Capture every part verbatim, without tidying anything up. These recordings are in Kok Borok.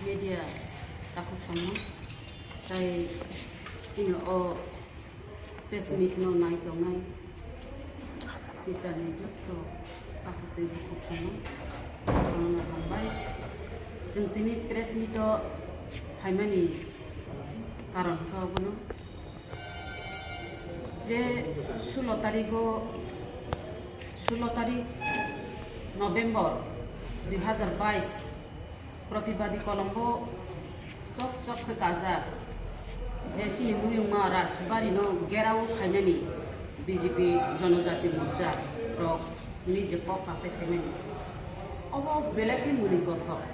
Media takhuk samung tai chini o press meet no nai tongnai Twitter ni jotto takhuk tei bukhuk samung no hambai. Chwng tini press meet o phaimani karon khe obono je sulo tarigo, sulo tarik November dui hazar bais Pratibadi kolombo chok chok khe kajak je chini muyungma Rajbari no gerao khainani B J P Jonojati Morcha rok ni je kok kasai khaimani. Obo belai khe muni kothok.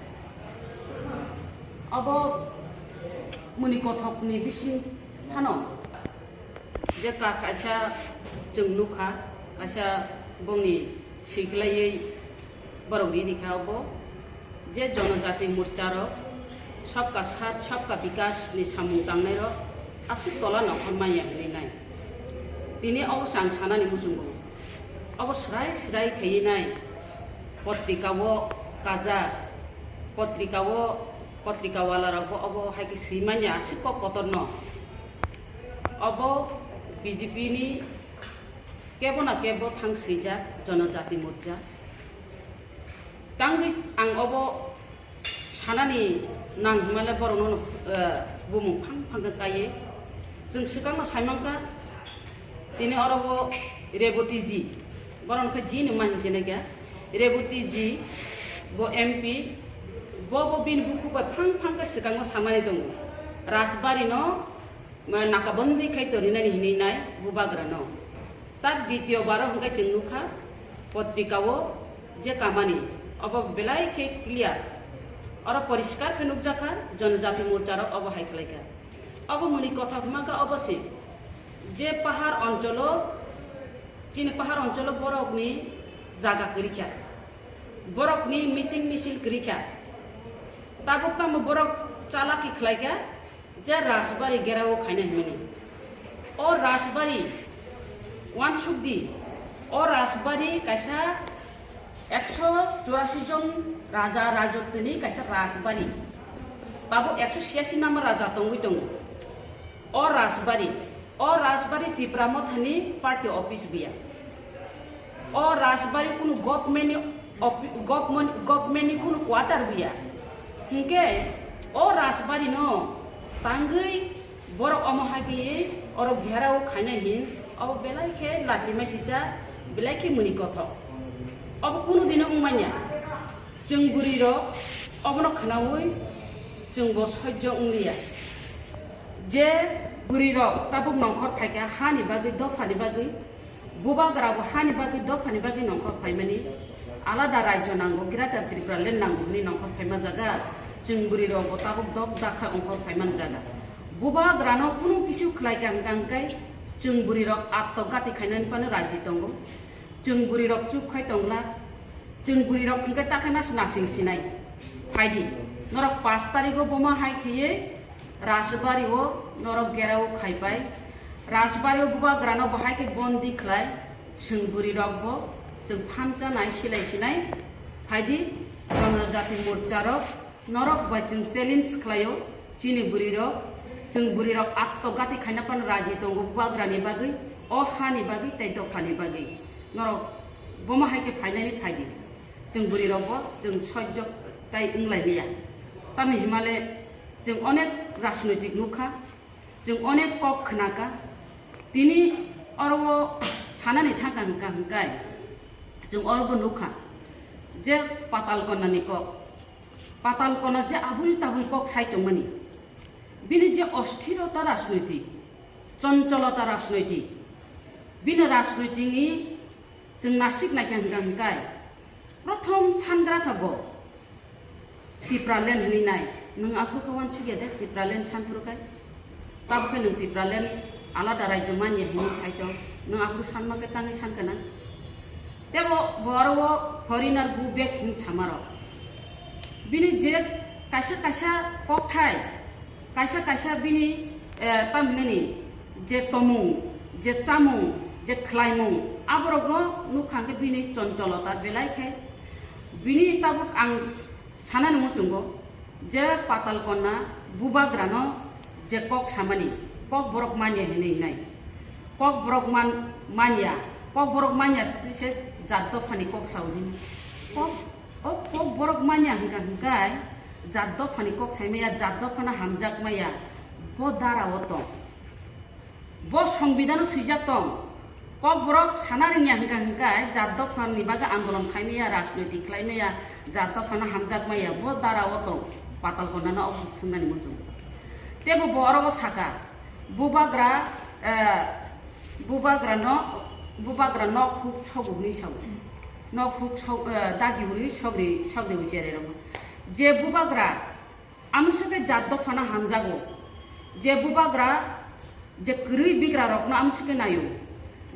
Obo muni kothok ni bising phano je ka-, kaisa chwng nukha, kaisa bongni siklaiwi borok rini kha obo, je Jonojati Morcha rok Sabka Saath, Sabka Vikas ni samung tangnai rok aswk tola nongkhor manya hinwi nai. Tini obo chwng sanani muchungo. Obo srai srai khaiwi nai, potrika o kajak, potrika o, potrika wala rok bo obo hai khe swi manya aswk kok kotor no. Obo B J P ni kebo na kebo thang swijak Jonojati Morcha. Tangwi ang obo sanani nang hwnmale borokno, eh, bumung phang phang khe kaiye. Chwng swkangno saimangkha, tini oro bo Reboti ji, borok khe ji ni ma hinjinai khe. Reboti ji bo M P, bo, bo bini bukhuk bai phang phang khe swkango samani tongo. Rajbari no ma nakabandi khai torinani hinwi nai bubagrano. Tak ditiyo baro hwnkhe chwng nukha potrikao je kamani, obo belai khe clear. Oro poriskar khe nukjakha, Jonojati Morcha rok obo hai khlaikha. Obo muni kothok hwnkha obo se je pahar oncholo, chini pahar oncholo borokni jaga kwrwikha, borokni meeting misil kwrwikha, tabuk tamo borok chalaki khlaikha. Je Rajbari gerao khaina himani. O Rajbari, uansukdi, o Rajbari kaisa ekso churasi jon raja rajotini kaisa Rajbari. Tabuk ekso siyasi nama raja tongwi tongo. O Rajbari, o Rajbari Tipra Mothani party office buya. O Rajbari kunu government ni ofi-, government, government ni kunu quarter buya. Hinkhe o Rajbari no tangwi borok omo hagi oro gherao khaina hin, obo belai khe lachimaisisa, belai khe muni kothok. Obo kunu dino wngmanya. Chwng bwrwi rok obono khwnaui chwng bo sojjo wngliya. Je bwrwi rok tabuk nongkhor phaikha hani bagwi, dophani bagwi, bubagra bo hani bagwi, dophani bagwi nongkhor phaimani, alada rajyo nango, Greater Tripura Land nango hwnwi nongkhor phaima jaga, chwng bwrwi rok bo tabuk dok dakha ongkhor phaimani jaga. Bubagra no kunu kisu khlai kha hwnkha hwnkhe chwng bwrwi rok atto gati khainani phano raji tongo. Chwng bwrwi rok chup khai tongla. Chwng bwrwi rok hwnkhe ta khe nas nasing sinai. Phaidi, norok pash tarikh o boma hai kheye Rajbari o norok gherao khaipai. Rajbari o bubagra no bo hai khe bondi khlai. Chwng bwrwi rok bo chwng phamsa nai silai sinai. Phaidi, Jonojati Morcha rok norok bai chwng challenge khlaio, chini bwrwi rok, chwng bwrwi rok atto gati khaina phano raji tongo bubagra ni bagwi, o ha ni bagwi tei dopha ni bagwi. Norok boma hai khe phainani phaidi. Chwng bwrwi rok bo chwng sojjo tai wnglai liya. Tamni himale chwng onek rajnoitik nukha, chwng onek kok khnakha. Tini oro o sanani thangkha hwnkha hwnkhe chwng oro bo nukha je Patal Kona ni kok. Patal Kona je abul tabul kok sai tongmani, bini je osthirota rajnoitik, choncholota rajnoitik, bini rajnoitik ni chwng nasik naikha hwnkha hwnkhe, prothom sangra kha bo Tipraland hwnwi nai. Nwng aphuru khe uansukya de Tipraland sanphuru khe? Tabukhe nwng Tipraland alada rajyo manya hinwi saito, nwng aphuru sanma khe tangwi sankha na? Tebo bo aro o foreigner go back hinwi samarok. Bini je kaisa kaisa kokthai, kaisa kaisa bini, eh, tamhinani je tomung, je chamung, je khlaimung, aborokno nukha hwnkhe bini choncholota belai khe. Bini tabuk ang sanani muchungo, Je Patal Konna bubagrano je kok samani, kok borok manya hinwi hinai. Kok borok man-, manya, kok borok manya twi se jat dophani kok sao hin. Kok, o kok borok manya hingka hingkai jat dophani kok saimaya, jat dophano hamjakmaya, bo dara o tong. Bo songbidano swijak tong. Kokborok sana rwngya hwnkha hwnkhe jat dophani bagwi andolon khaimaya, rajnoitik khlaimaya, jat dophano hamjakmaya, bo dara o tong. Patal Konnano obo swngnani muchung. Tebo bo oro o saka, bubagra, eh, bubagra no, bubagra nok huk sogo hwnwi sao. Nok huk sok, eh, dagi hwnwi sogri, sogri uchererok. Je bubagra, Amswkhe jat dophano hamjago, je bubagra je kwrwi bigrarokno amswkhe naio,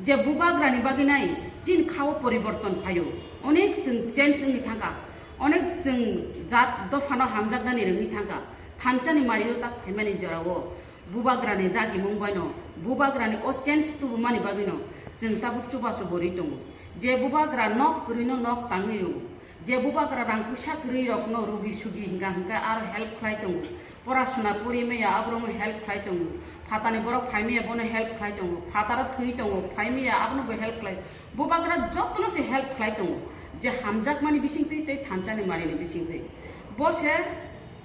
je bubagrani bagwi nai chini khao poriborton phaio, onek chwng change wngwi thangkha, onek chwng jat dophano hamjaknani rwngwi thangkha, thanchani mario tak phaimani jorao bubagrani dagimung baino, bubagrani o change tubumani bagwino chwng tabuk chubachu bo rwi tongo, je bubagra nok kwrwino nok tangwi o. Je bubagra rang puisa kwrwi rokno rugi sugi hingka hingka aro help khlai tongo. Porasuna pori maya aborokno help khlai tongo. Phatani borok phai maya bono help khlai tongo. Phataro thwi tongo, phai maya abono bo help khlai. Bubagra jotono se help khlai tongo. Je hamjakmani bisingtwi tei thanchani marini bisingtwi. Bo se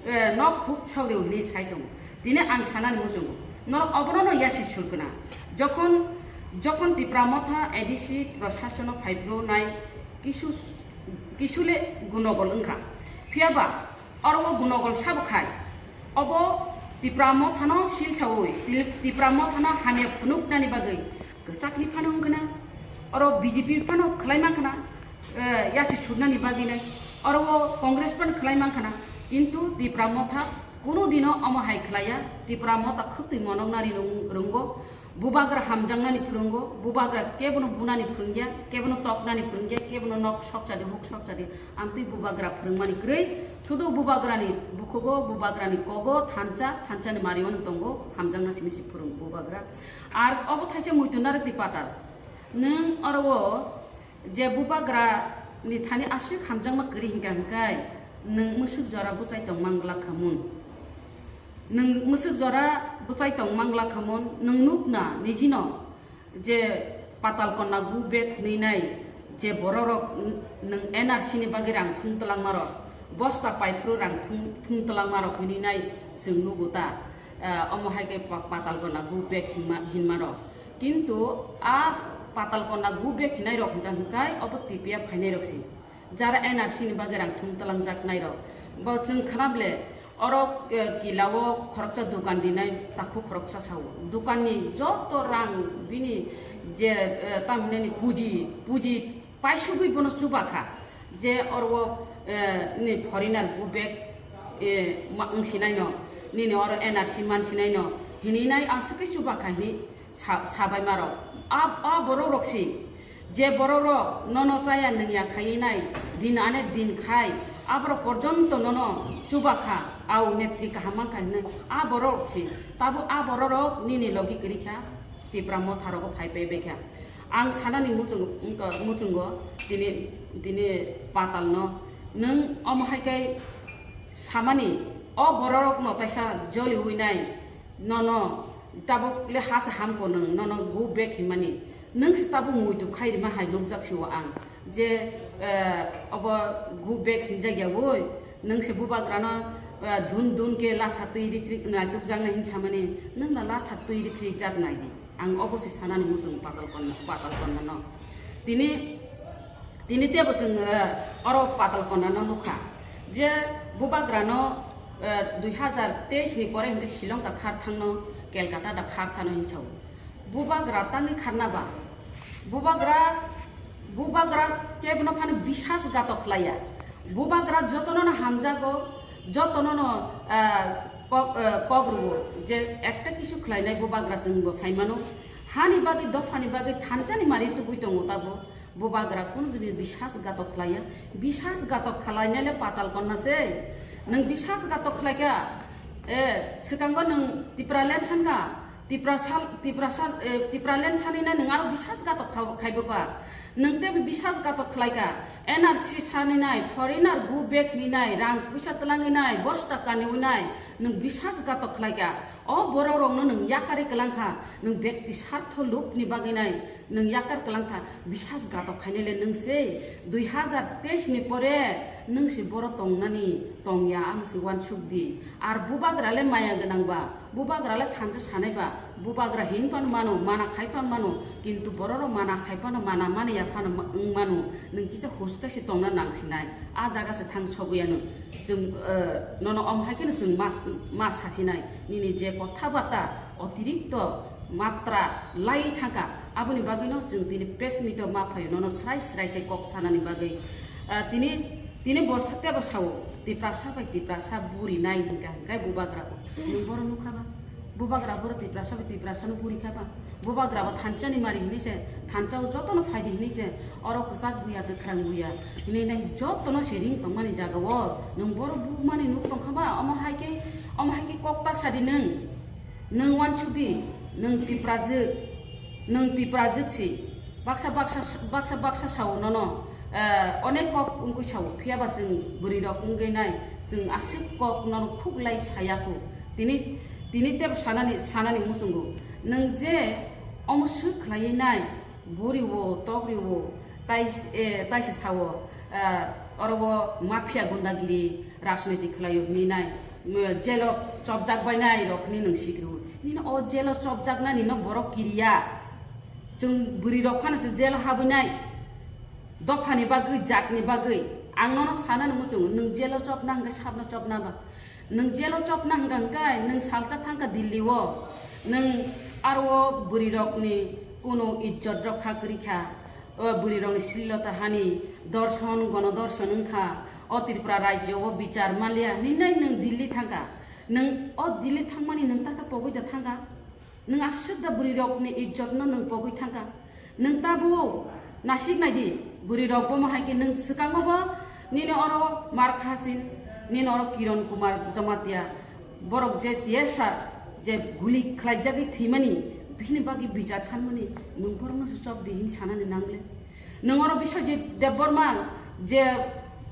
eh, nok huk sogriu hinwi sai tongo. Tini ang sanani muchungo, norok obono no yasi surkna. Jokhon, jokhon Tipra Motha A D C proshasono phaiphru nai kisu, kisule gunogol wngkha. Phiyaba oro o gunogol sabo khai. Obo Tipra Mothano silsaui, Tip-, Tipra Mothano hamya phunuknani bagwi kwchakni phano wngkha na, oro B J P phano khlai mankha na, eh, yasi surnani bagwi nai, oro o Congress phano khlai mankha na, kintu Tipra Motha kunu dino omo hai khlaiya, Tipra Motha khwtwi monoknani rung-, rungo, bubagra hamjaknani phwrwngo, bubagra kebono bunani phwrwngya, kebono toknani phwrwngya, kebono nok sokchadi huk sokchadi, amtwi bubagra phwrwngmani kwrwi, sudu bubagrani bukhugo, bubagrani kogo, thansa, thansani mario no tongo, hamjakna simi si phwrwng bubagra. Ar obo thaisa muitu narwkni patal. Nwng oro o je bubagra ni thani aswk hamjakma kwrwi hinkha hinkai nwng mwswk jora bwchai tong mang glak kha mun. Nwng mwswk jora bwchai tong mang glak kha mun, nwng nukna nijino je Patal Konna go back hinwi nai je bororok n-, nwng N R C ni bagwi rang thum twlangmarok, bosta paiphuru rang thum, thum twlangmarok hinwi nai chwng nugo ta. Eh, omo hai khe pa-, Patal Konna go back hinma, hinmarok. Kintu a Patal Konna go back hinai rok hwnka hwnkhe obo T P F khainai rok si. Jara N R C ni bagwi rang thum twlangjak nai rok. Bo chwng khna ble oro, eh, kila o khoroksa dukan dinai takhuk khoroksa sao. Dukan ni joto rang bini je, eh, tamhinani puji, puji paisugwi bono chubakha. Je oro, eh, ni foreigner go back, eh, ma-, wngsinai no, nini oro N R C mansinai no, hinwi nai ang swkhe chubakha hinwi sa-, sabai marok. A, a borok rok si, je borok rok nono chaya nungya khaiwi nai, din ane din khai, aborok porjonto nono chubakha, au netri kaham mankha hinwi, a borok rok si, tabuk a borok rok nini logi kwrwi kha, Tipra Motha rogo phai pai bai kha. Ang sanani muchungo, wngkha, muchungo tini, tini Patal no, nwng omo hai khe samani, o borok rok no kaisa joli hui nai, nono tabuk le ha se hamko nwng, nono go back hinmani. Nwng se tabuk muitu khai rima hai nukjak si o ang. Je, eh, obo go back hinjak ya oi, nwng se bubagrano, eh, dun dun khe latha twi riprik naitukjaknai hin samani, nwng na latha twi riprik jak nai di. Ang obo se sanani muchung Patal Konna, Patal Konna no. Tini, tini tebo chwng, eh, oro Patal Konna no nukha. Je bubagrano, eh, dui hazar teis ni pore hinkhe Shillong da khar thangno, Kolkata da khar thano hinchao. Bubagra tangwi kharna ba? Bubagra, bubagra kebono phano bisas gatok khlaiya. Bubagra jotono no hamjago, jotono no, ah, kok, ah, kok rwo. Je ekta kisu khlainai bubagra chwng bo saimano. Hani bagwi, dophani bagwi thansani mari tubui tongo tabo. Bubagra kunu dini bisas gatok khlaiya. Bisas gatok khlainai le Patal Konna se. Nwng bisas gatok khlaikha. Eh, swkango nwng Tipraland sankha. Tiprasa, Tiprasa, eh, Tipraland sani na nwng aro bisas gatok kha-, khaibo ka. Nwng tei bisas gatok khlai ka. N R C sani nai, foreigner go back ni nai, rang puisa tlangi nai, bosta kani nai, nwng bisas gatok khlai ka. O borok rok no nwng yakari klang kha, nwng bekti sartho lub ni bagwi nai, nwng yakar klang kha, bisas gatok khainai le nwng se, dui hazar teis ni pore nwng se boro tongnani tongya, ang se wansuk di. Ar bubagra le maya gwnang ba, bubagra le thansa sanai ba, bubagra hin phano mano, mana khai phano mano, kintu borok rok mana khai phano, mana mani ya phano ma-, wng mano, nwng kisa huska se tongna nang sinai, a jaga se thang sogwi ano. Chwng, eh, nono om hai kheno chwng ma, ma sasinai, nini je kotha bata otirikto matra lai thangkha, aboni bagwino chwng tini press meet o ma phaio, nono srai srai khe kok sanani bagwi. Ah, tini, tini bo sa-, tebo sao, Tiprasa bai Tiprasa buri nai hinkha, hinkhe bubagra bo. Nwng boro nukha ba? Bubagra boro Tiprasa bai Tiprasa no buri kha ba? Bubagra bo thansa ni mari hinwi se, thansa o joto no phaidi hinwi se, oro kwchak buya, kwkhrang buya hinwi nai joto no se ring tongmani jaga o, nwng boro bumani nuk tongkha ba? Omo hai khe, omo hai khe kok ta sadi nwng. Nwng wansuk di, nwng Tiprajwk, nwng Tiprajwk si. Baksa, baksa, baksa, baksa sao nono, eh, onek kok wngwi sao, phiya ba chwng bwrwi rok wngwi nai, chwng aswk kok nono khuk lai saya kho. Tini, tini tebo sanani, sanani muchungo. Nwng je omo swk khlaiwi nai, buri o, tokri o, tai, eh, taisa sao, eh, oro o mafia gundagiri, rajniti khlaio hinwi nai, mm, jelo chopjak bai nai rok hinwi nwng sikri o. Nini o jelo chopjaknani no borok kiriya. Chwng bwrwi rok phano se jelo habwi nai. Dophani bagwi, jatni bagwi. Ang nono sanani muchungo, nwng jelo chopna hwnkhe sabno chopna ba? Nwng jelo chopna hwnkha hwnkhe nwng salsa thangkha Delhi o. Nwng aro o bwrwi rokni kunu ijjot rokha kwrwi kha. O bwrwi rokni srillota hani dorson, gono dorson wngkha. O Tripura rajyo o bichar manliya hinwi nai nwng Delhi thangkha. Nwng o Delhi thangmani nwng takha pogwi da thangkha? Nwng aswk da bwrwi rokni ijjot no nwng pogwi thangkha. Nwng tabuk nasik nai di, bwrwi rok bomo hai khe nwng swkango bo nini oro Markhasin, nini oro Kiron Kumar Jamatia, borok je T S R je guli khlaijagwi thwimani, bini bagwi bichar sanmani, nwng borokno se chop di hin sanani nang le? Nwng oro Biswajit Debbarma je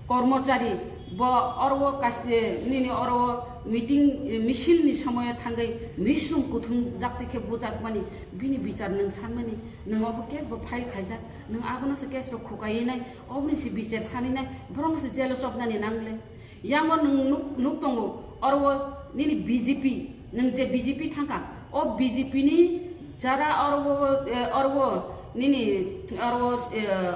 kormochari, bo oro o kas-, e, nini oro o meeting, e, misil ni somoyo thangwi misrung kuthum jakti khe bujakmani, bini bichar nwng sanmani, nwng obo case bo file khaijak, nwng abono se case rok khukaiwi nai, oboni se bichar sani nai, borokno se jail o chopnani nang le. Yango nwng nuk, nuk tongo, oro o nini B J P, nwng je B J P thangkha, o B J P ni jara oro o, eh, oro o nini oro o, eh,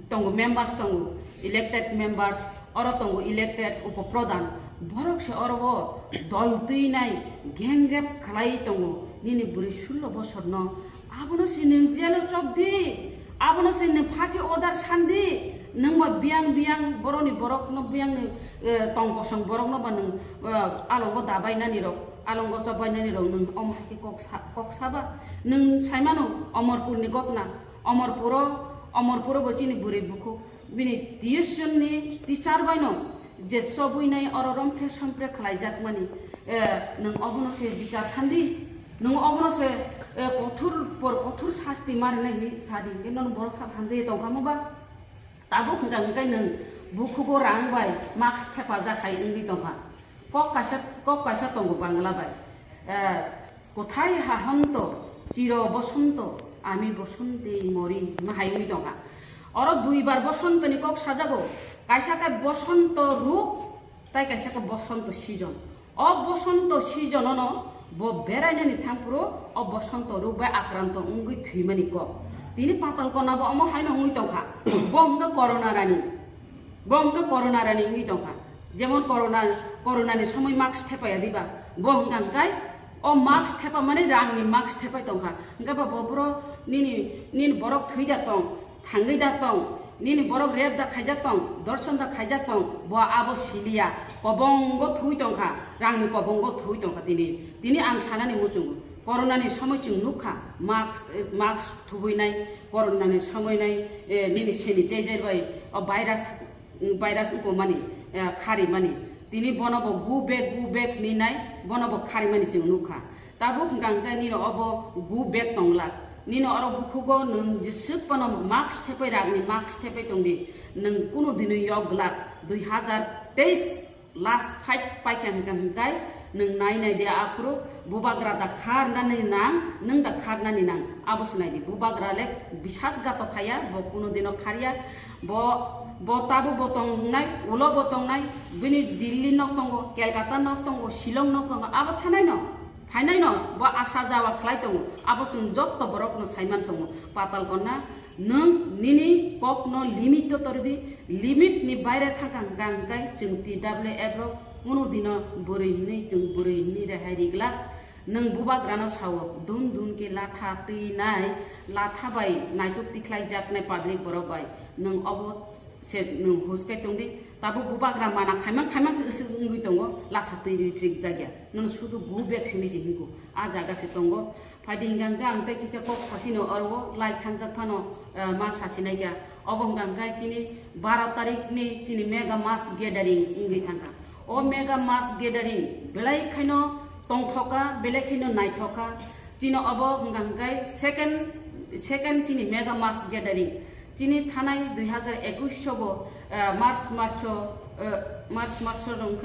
tongo, members tongo, elected members, oro tongo elected upopradhan, borok se oro o dol twi nai gang rape khlai tongo, nini bwrwi sullo bosor no. Abono se nwng jail o chop di, abono se nwng phachi order san di, nwng ba biyang biyang borokni borokno biyangni, eh, tong kosong borokno ba nwng, eh, alongo dabainani rok, alongo chobainani rok nwng omo hai khe kok sa, kok saba. Nwng saimano Omorpurni gotna, Omorpuro, Omorpuro bo chini bwrwi bukhuk, bini tuition ni teacher baino je chobwi nai oro romphe sompre khlaijakmani, eh, nwng obono se bichar sandi, nwng obono se, eh, kothor por kothor sasti marinai hinwi sadi, hwnkhe nono borok sak hamjagwi tongkha mo ba? Tabuk hwnkha hwnkhe nwng bukhugo rang bai mask thepajak hai wngwi tongkha. Kok kaisa, kok kaisa tongo Bangla bai. Eh, Kothai hahonto, chiro bosonto, ami bosonte mori, hwnma hai wngwi tongkha. Oro duibar bosontoni kok sajago, kaisa khe bosonto ruk, tai kaisa khe bosonto season. O bosonto season-ono bo berainani thangphuru o bosonto ruk bai akranto wngwi thwimani kok. Tini Patal Kona bo omo haino wngwi tongkha. Bo hwnkhe Corona rani. Bo hwnkhe Corona rani wngwi tongkha. Jemon Corona, Corona ni somoi mask thepaya diba? Bo hwnkha hwnkhe o mask thepa mani rang ni mask thepai tongkha. Hwnkhe ba bo boro nini, nini borok thwi da tong, thangwi da tong, nini borok rape da khaijak tong, dorson da khaijak tong, bo abo siliya, kobongo thwi tongkha, rang ni kobongo thwi tongkha tini. Tini ang sanani muchungo, Corona ni somoi chwng nukha, mask, mask thubui nai, Corona ni somoi nai, eh, nini sanitizer bai o virus, mm, virus uko mani, eh, khari mani. Tini bono bo go back, go back hinwi nai, bono bo khari mani chwng nukha. Tabuk hwnkha hwnkhe nini obo go back tongla. Nini oro bukhugo nwng jeswk phano mask thepai ragni mask thepai tongdi. Nwng kunu dino yok glak. Dui hazar teis last fight paikha hwnkha hwnkhe nwng nai nai de aphuru bubagra da kharnani nang, nwng da kharnani nang. Abo se naidi bubagra le bisas gato khaya, bo kunu dino kharya. Bo, bo tabuk bo tongnai, ulo bo tongnai, bini Delhi nok tongo, Kolkata nok tongo, Shillong nok tongo, abo thanai no. Phainaino bo asa jawa khlai tongo, abo chwng jotto borokno saiman tongo. Patal Konna, nwng nini kokno limit-o tordi, limit-ni baire thangkha hwnkha hwnkhe chwng T W F rok kunu dino bwrwi hwnwi chwng bwrwi hwnwi rehai ri glak. Nwng bubagrano sao, dun dun khe latha twi nai, latha bai naituk tikhlai jaknai public borok bai. Nwng obo se nwng huskai tongdi, tabuk bubagra mana khaimang khaimang se wngwi tongo, latha twi riprik jakya. Nono sudu go back simi se hinko, a jaga se tongo. Phaidi hingka hingka ang tei kisa kok sasino oro o lai thangjak phano, eh, ma sasinaikha. Obo hingka hingka chini baro tarikni chini mega mass gathering wngwi thangkha. O mega mass gathering belai khaino tongthokha, belai khaino naithokha. Chini obo hingka hingka second, second chini mega mass gathering. Chini thanai dui hazar ekush sobo, eh, March, March o, eh, March, March o rong,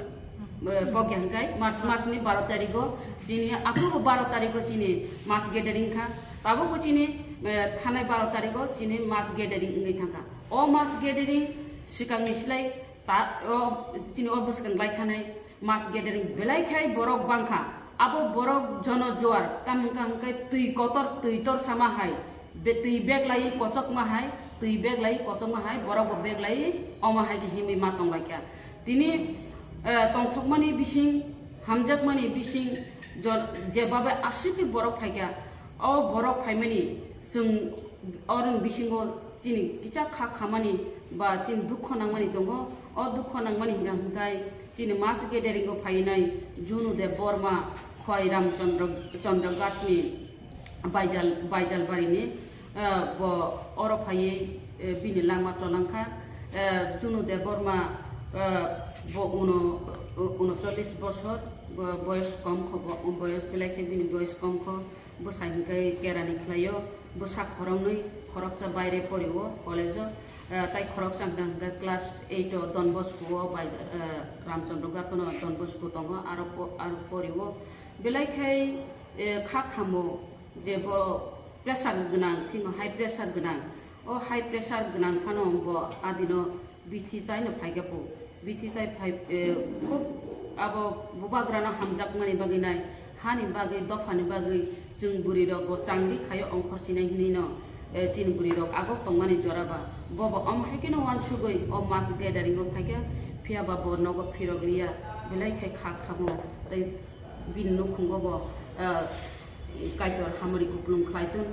eh, pokya hingkai, March, March ni baro tarigo, chini aphuru baro tarigo chini mass gathering kha. Tabukbo chini, eh, thanai baro tarigo chini mass gathering wngwi thangkha. O mass gathering swkangni slai ta, o chini o bwskang lai thanai mass gathering belai khai borok bangkha. Abo borok jono juar, tamo wngkha hwnkhe twi kotor, twi tor sama hai, be-, twi bag lai kochokma hai, twi bag lai kochokma hai, borok bo bag lai omo hai khe himwi ma tonglaikha. Tini, eh, tongthokmani bising, hamjakmani bising, jo-, je babai aswk khe borok phaikha, o borok phaimani chwng oroni bisingo chini kisa kha khamani ba chini dukho nangmani tongo. O dukho nangmani hingka hingkai chini mass gathering o phainai Junu Debbarma, Khwai Ramchandra, Chandra Ghat ni Baijal, Baijal Bari ni, eh, bo oro phaiwi, eh, bini langma cholangkha. Eh, Junu Debbarma, eh, bo uno, unocholish bosor, bo boyos kom kho, bo boyos belai khe bini boyos kom kho. Bwsa hingke kerani khlaio, bwsa khoroknwi, khoroksa baire porio college-o, eh, tai khoroksa hingka hingka class eight-o Don Bosco-o bai, eh, Ramchandra Ghat-o no Don Bosco tongo, aro po-, aro porio. Belai khai, eh, kha khamo je bo pressure gwnang, thwima high pressure gwnang. O high pressure gwnang phano bo adino bithi chaino phaikha bo. Bithi chai phai, eh, khub abo bubagrano hamjakmani bagwi nai, hani bagwi, dophani bagwi chwng bwrwirok bo changri khaio ongkhor chinai hinwi no, eh, chini bwrwirok agok tongmani jora ba. Bo bo omo hai kheno uansugwi o mass gathering o phaikha, phiya ba bo nogo phirok liya, belai khai kha khamo tei bini nukhungo bo, eh, Kaitor hamari kupulung khlai tong.